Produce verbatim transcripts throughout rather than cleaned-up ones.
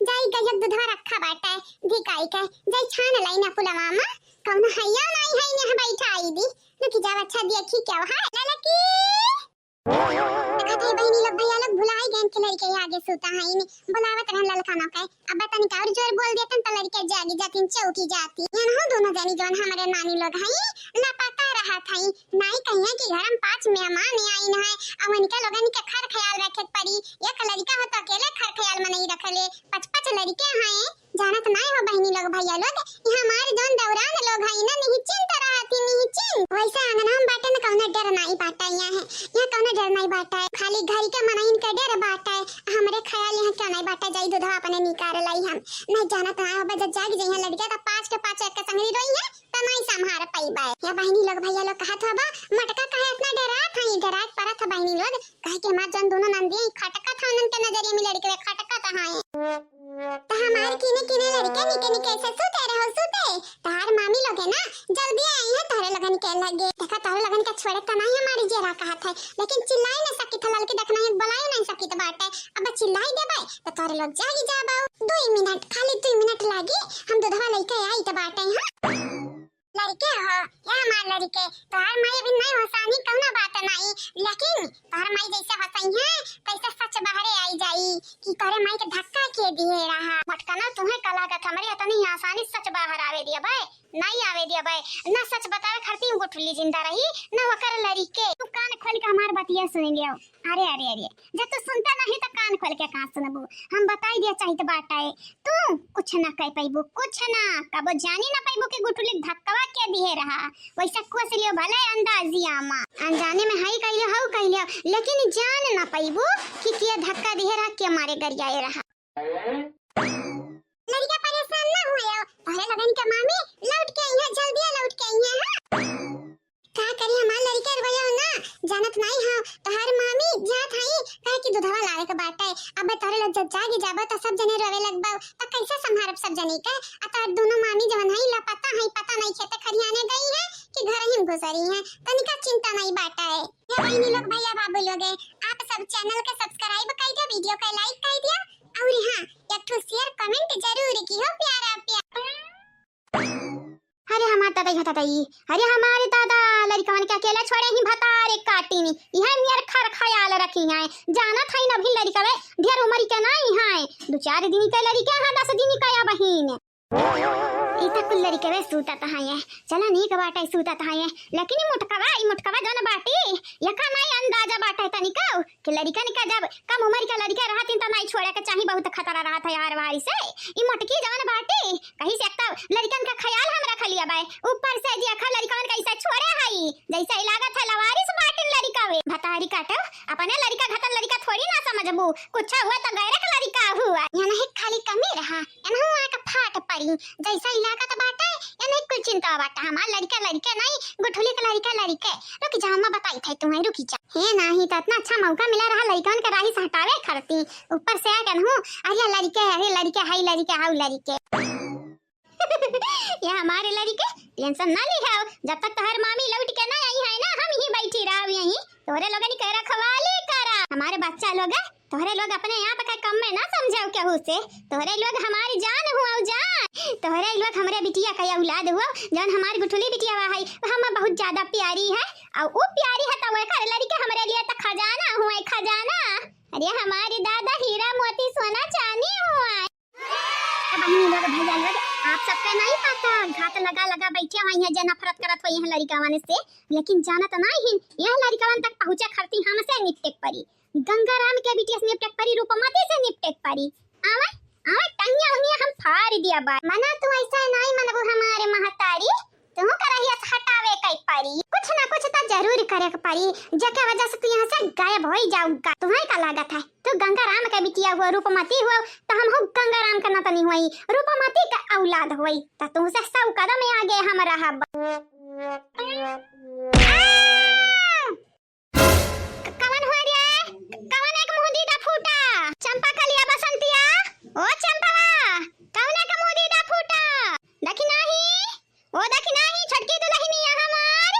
जाई गजब दुधवा रखा बाटे, धिकाई के, जाई छान लाई ना पुलवा मा, कौनो हइया नाई है यहाँ बैठा आई दी, रुकी जावा अच्छा देखी क्या है, ललकी। देखत है बहिनी लोग, भैया लोग भुलाई गए कि लड़के आगे सूता है, इन्हें बुलावत रहन ललका नौका, अब तनिक और जोर बोल देतन त लड़के जागी जातिन, चौकी जाती। एनहु दोनों जनी जौन हमरे नानी लोग हई, लापता रहत हई। नाई कहिए कि घर में पांच मेहमान आइन है, अब उनके लोगन के खर ख्याल रखे के पड़ी। एक लड़का हो तो अकेले खर ख्याल में नहीं रखले, पांच पांच लड़के हैं। जानत नाई हो बहिनी लोग, भैया लोग, ये हमार जौन दौरान लोग हई ना, निश्चिंत रहत ही, निश्चिंत। वैसे आंगना में बाटे न कौनो डर नाई बाटा यहाँ है, यहाँ कौनो डर नाई बाटा है, खाली घर के मनइन के डर बाटा है। हमरे ख्याल यहाँ क्या नाई बाटा, जाई दूधवा अपने निकाल लाई हम। नहीं जानत ना हो, जब जाग जइहे लड़के तो पाँच के पाँच एक के संगरी रोई है, तो नाई संभार पइबे। या बहिनी लोग, भैया लोग कहत हो बा, मटका काहे इतना डरात हई, डरात परत है बहिनी लोग, काहे कि हमार जौन दोनों नंदी खटकत है, उनके नजरिए में लड़के खटकत है। त हमार किने किने लड़के निके निके ऐसे सूते रहो, सूते। तहार मामी लोग है ना, जल्दी आई है तोहरे लगन के लगे। देखा, तोहरे लगन के छोड़े त नहीं हमारी जेरा कहत है, लेकिन चिल्लाई नहीं सकित है, लड़के देखना है, बुलाई नहीं सकित बाटे। अब चिल्लाई देबे त तोहरे लोग जागी जाबो। दुई मिनट, खाली दुई मिनट लागी, हम दूधवा लेके आई त बाटे। हाँ लड़के हो, या हमार लड़के, तोहर माई अभी नहीं होसानी, कौनो बात नहीं, लेकिन तोहर माई जैसे होसई है, तैसे सच बाहरे आई जाई कि तोहरे माई के धक्का के दिए रहा। मटकना, तुम्हें का लागत, हमरे इतनी आसानी सच बाहर आवे दिया भाई, नहीं आवे दिया भाई। ना सच बतावे खातिर गुठली जिंदा रही, ना ओकर लड़के। तू कान खोल के हमार बतिया सुन लियो। अरे, अरे, अरे, जब तू सुनता नहीं तो कान खोल के कहाँ सुनबू? हम बताई दिया चाहित बाटे, तू कुछ ना कह पैबू, कुछ ना, कबो जानी ना पैबू कि गुठुली धक्कवा के दिहे रहा। वैसा कोस लियो भले अंदाजिया मा, अनजाने में हई कह लियो, हऊ कह लियो, लेकिन जान ना पैबू कि के धक्का दिहे रहा, के मारे गरियाए रहा। लड़का परेशान ना हुए, तोहरे लगन के मामी लौट के आई है, जल्दी लौट के आई है। हाँ? का करी हमार लड़िका रोया ना, जानत नाई हो, तोहार मामी जात हई, काहे कि दूधवा लावे के बाटे। अब तोहरे लोग जब जागे जाबो त सब जने रोवे लगबो, त कैसे संभारब सब जने के? आ तोहर दोनों मामी जवन हई लापता हई, पता नहीं खेते खरियाने गई है कि घर ही में घुसरी है, तनिका चिंता नहीं बाटे। ये बहिनी लोग, भैया बाबू लोग, आप सब channel के subscribe कर दिया, video के like कर दिया, और हाँ, एक ठो share comment जरूर किहो प्यारा प्यारा। अरे हमार दादा, ये दादा, ई, अरे हमारे दादा, लड़िकवन के अकेला छोड़े ही भतारे काटिनी, इहे नियर खर ख्याल रखी हैं। जानत हई न अभी लड़िकवे ढेर उमर के नाई हैं, दो चार दिन के लड़िके हैं, दस दिन के या बहिन। ई त कुल लड़िकवे सूतत हैं, चला नीक बाटे सूतत हैं, लेकिन ई मोटकवा, ई मोटकवा जौन बाटी, यका नाई अंदाजा बाटे तनिको। कि लड़िकन का जब कम उमर के लड़िके रहतिन त नाई छोड़े के चाही, बहुत खतरा रहत है आर वारी से। ई मोटकी जवन बाटी, कहीं से एक त लड़िकन का ख्याल हम रख लिया बाय, ऊपर से देखा लड़िकन कैसे छोड़े हई, जैसे ही लागत है लवारिस बाटिन लड़िकवे। भतारी काटो, अपने लड़िका घतन लड़िका थोड़ी ना समझबू, कुछ हुआ त गैरक लड़िका हुआ। यहाँ नहीं खाली कमी रहा, एनहु आके फाट पड़ी, जैसा इलाका त बाटे, एनही कुल चिंता बाटे। हमार लड़िका लड़िके नहीं, गुठुली के लड़िका लड़िके। रुक जा, अम्मा बताई थे तुम्हें, रुकी जा। हे नाही, त इतना अच्छा मौका मिला रहा लड़िकन के राही से हटावे खरती। ऊपर से आके एनहु, अरे लड़िके, अरे लड़िके, हाय लड़िके, हाउ लड़िके। ये हमारे लड़िके, tension ना ली है, जब तक तोहर मामी लौट के ना आई है ना, हम ही बैठी रहो यहीं, तोहरे लोगन के रखवाली करा। हमारे बच्चा लोग तोहरे लोग अपने आप के कम में ना समझाओ केहू से। तोहरे लोग हमारी जान हुआ जान। तोहरे लोग हमरे बिटिया का औलाद हुआ, जौन हमारी गुठुली बिटिया है, वो हमें बहुत ज्यादा प्यारी है। और वो प्यारी है तो वो कर लड़ी के हमरे लिए तो खजाना हुआ, खजाना। अरे हमारी दादा हीरा मोती सोना चांदी हुआ। ए बहिनी लोग, भैया लोग, आप सबके नहीं पता, घात लगा लगा बैठे हुए हैं, जे नफरत करत हुए हैं लड़िकावन से, लेकिन जानत नहीं हिन, यह लड़िकावन तक पहुँचे खरती हमसे निपटे के परी। गंगाराम के बिटिया से निपटे के परी, रूपमती से निपटे के परी। आवे, आवे, टंगिया उंगिया हम फाड़ दिया बा। मना तू ऐसा नहीं मनबू हमारे महतारी, तुहू का रहिया से हटावे के परी। कुछ ना कुछ तो जरूर करे के परी, जेके वजह से तू यहाँ से गायब हो ही जाऊगा। तुम्हें का लागत है, तू गंगाराम के बिटिया हुआ, रूपमती हुआ, तो हम हो गंगाराम के नतनी हुई, रूपमती के औलाद हुई, तो तुमसे सौ कदम आगे हम रहब। आ! क-, कवन हुआ रे? कवन एक मुंह दीदा फूटा? चंपा कलिया बसंतिया? ओ चंपवा, कवन एक मुंह दीदा फूटा? देखी नाही? ओ देखी नाही, छोटकी दुलहिनिया हमार?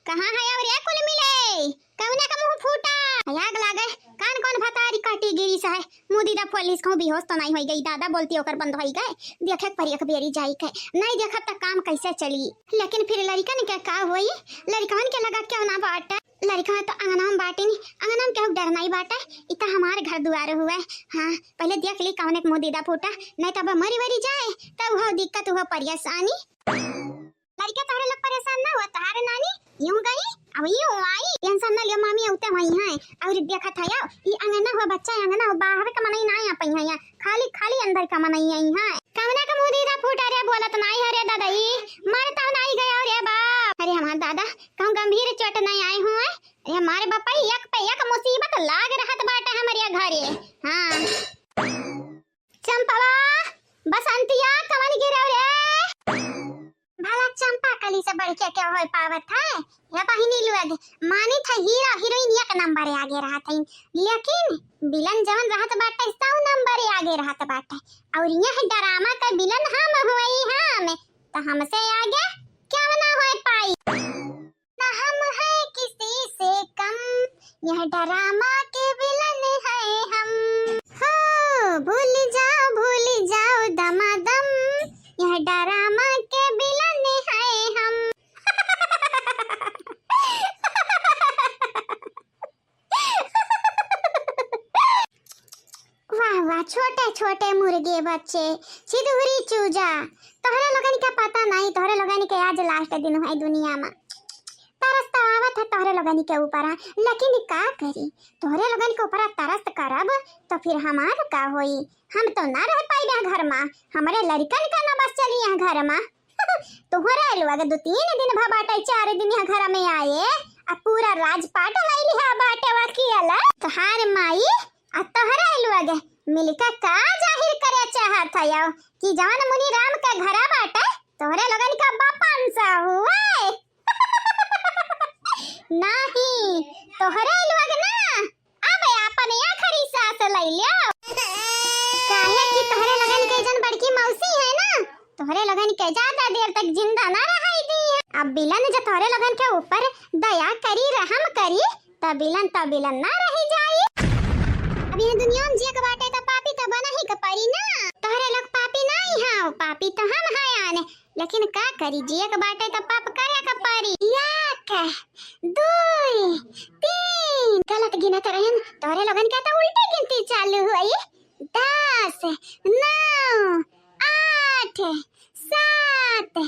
कहाँ है अब रे कुल मिले? कवन एक मुंह फूटा? आग लागे, कान कौन भतारी काटी गिरी सा है, मुंह दीदा फोली कहूँ बेहोश तो नाहीं होइ गई, दादा बोलती ओकर बंद होइ गए। देखे पर एक बेरी जाई के, नाहीं देखब त काम कैसे चली। लेकिन फिर लड़िकन के का होई? लड़िकन के लगा क्यों ना बाटे? लड़िकन तो अंगना में बाटिन, अंगना में केहू डर नाहीं बाटे। इ त हमार घर दुआर हुए। हाँ, पहले देख ली कौन एक मुँह दीदा फूटा, नाहीं तब मरी वरी जाए त उहो दिक्कत, उहो परेशानी। लड़िका तोहरे लोग परेशान ना हुआ, तोहारे नानी यूं गई, अब यूं आई। टेंशन ना लियो मामी, औते वही हैं। और देखत है, यो, ई अंगना हो, बच्चा अंगना हो, बाहर का मनई ना आ पाई है यहाँ, खाली, खाली अंदर का मनई आई है। कमना का मुँह दीदा फूटा रे, बोलत नाहीं हो रे दादा, ई मरता नाहीं गया रे बाप। अरे हमार दादा, कहूँ गंभीर चोट नाहीं आए हुए। अरे हमारे बापा, एक पे एक मुसीबत लाग रहत बाटे हमरे घरे। हाँ। चंपवा, बसंतिया, कवन गिरव रे? भला चंपा कली से बढ़ के क्या होय पावत है? या बहिनी लोग, मानी था हीरो हीरोइन एक नंबर आगे रहत है, लेकिन विलन जवन रहत बाटे सौ नंबर आगे रहत बाटे। और यह ड्रामा का विलन हम हुई हम, तो हमसे आगे क्यों ना होय पाई? ना हम हैं किसी से कम, यह ड्रामा के विलन हैं हम। हो, भूल जाओ, भूल जाओ दमादम, यह ड्रामा के विलन हैं हम। वाह, वाह, छोटे, छोटे मुर्गे बच्चे, छिदुहरी चूजा, तोहरे लोगन के पता नाहीं, तोहरे लोगन के आज लास्ट दिन है दुनिया में। तरस तो आवत है तोहरे लोगन के ऊपर, लेकिन का करी, तोहरे लोगन के ऊपर तरस करब तो फिर हमार का होई? हम तो ना रह पाइबे घर में, हमरे लड़िकन का ना बस चली यहाँ घर में। तोहरे लोग दो तीन दिन भा बाटे, चार दिन यहाँ घर में आए, अब पूरा राजपाट लई लिहा बाटे वकील। तोहार माई आ तोहरे लोग मिलके का जाहिर करे चाहत हयो कि जवन मुनि राम के घरा बाटे, तोहरे लोगन का बापन सा हुए? नाहीं, तोहरे लोग ना अब आपन आखिरी सांस लई लो। काहे कि तोहरे लोगन के जन बड़की मौसी है ना, तोहरे लोगन के ज्यादा देर तक जिंदा ना रहाई दी है। अब विलन जो तोहरे लोगन के ऊपर दया करी, रहम करी, त विलन त विलन ना रही जाई। अब यह दुनिया में जिए के बाटे त पापी त बना ही के परी ना। तोहरे लोग पापी नाहीं हो, पापी त हम हयान, लेकिन का करी, जिए के बाटे त पाप करे के परी। एक, दुई, तीन, गलत गिनत रहन, तोहरे लोगन के त उल्टी गिनती चालू हुई। दस, नौ, आठ, सात,